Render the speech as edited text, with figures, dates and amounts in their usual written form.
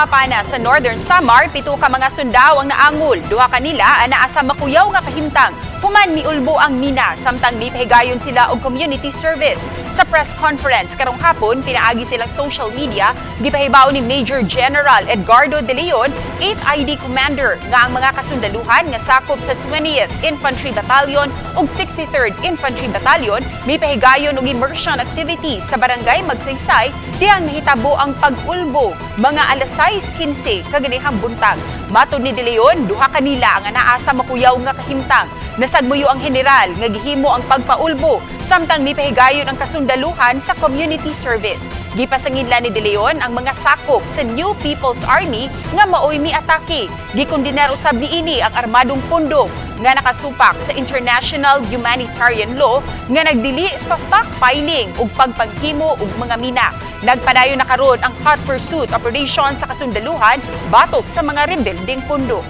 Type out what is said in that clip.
Akapana sa Northern Samar, 7 ka mga sundao ang naangol. Duha kanila anaa sa makuyaw nga kahimtang human miulbo ang mina samtang mipahigayon sila og community service. Sa press conference karong hapon pinaagi silang social media, gipahibaw ni Major General Edgardo De Leon, 8 ID Commander, nga ang mga kasundaluhan nga sakop sa 20th Infantry Battalion ug 63rd Infantry Battalion mipahigayon og immersion activity sa Barangay Magsaysay diyang nahitabo ang pag-ulbo mga alas 6:15 kaganihang buntag. Matod ni De Leon, duha kanila ang anaa sa makuyaw nga kahimtang. Nasagmuyo ang general nga gihimo ang pagpaulbo samtang mipahigayon ang kasundaluhan sa community service. Gipasanginlan ni De Leon ang mga sakop sa New People's Army nga maoy miatake. Gikondenar usab niini ang armadong pundok nga nakasupak sa international humanitarian law nga nagdili sa stockpiling ug pagpanghimo og mga mina. Nagpadayon na karon ang hot pursuit operation sa kasundaluhan batok sa mga rebeldeng pundok.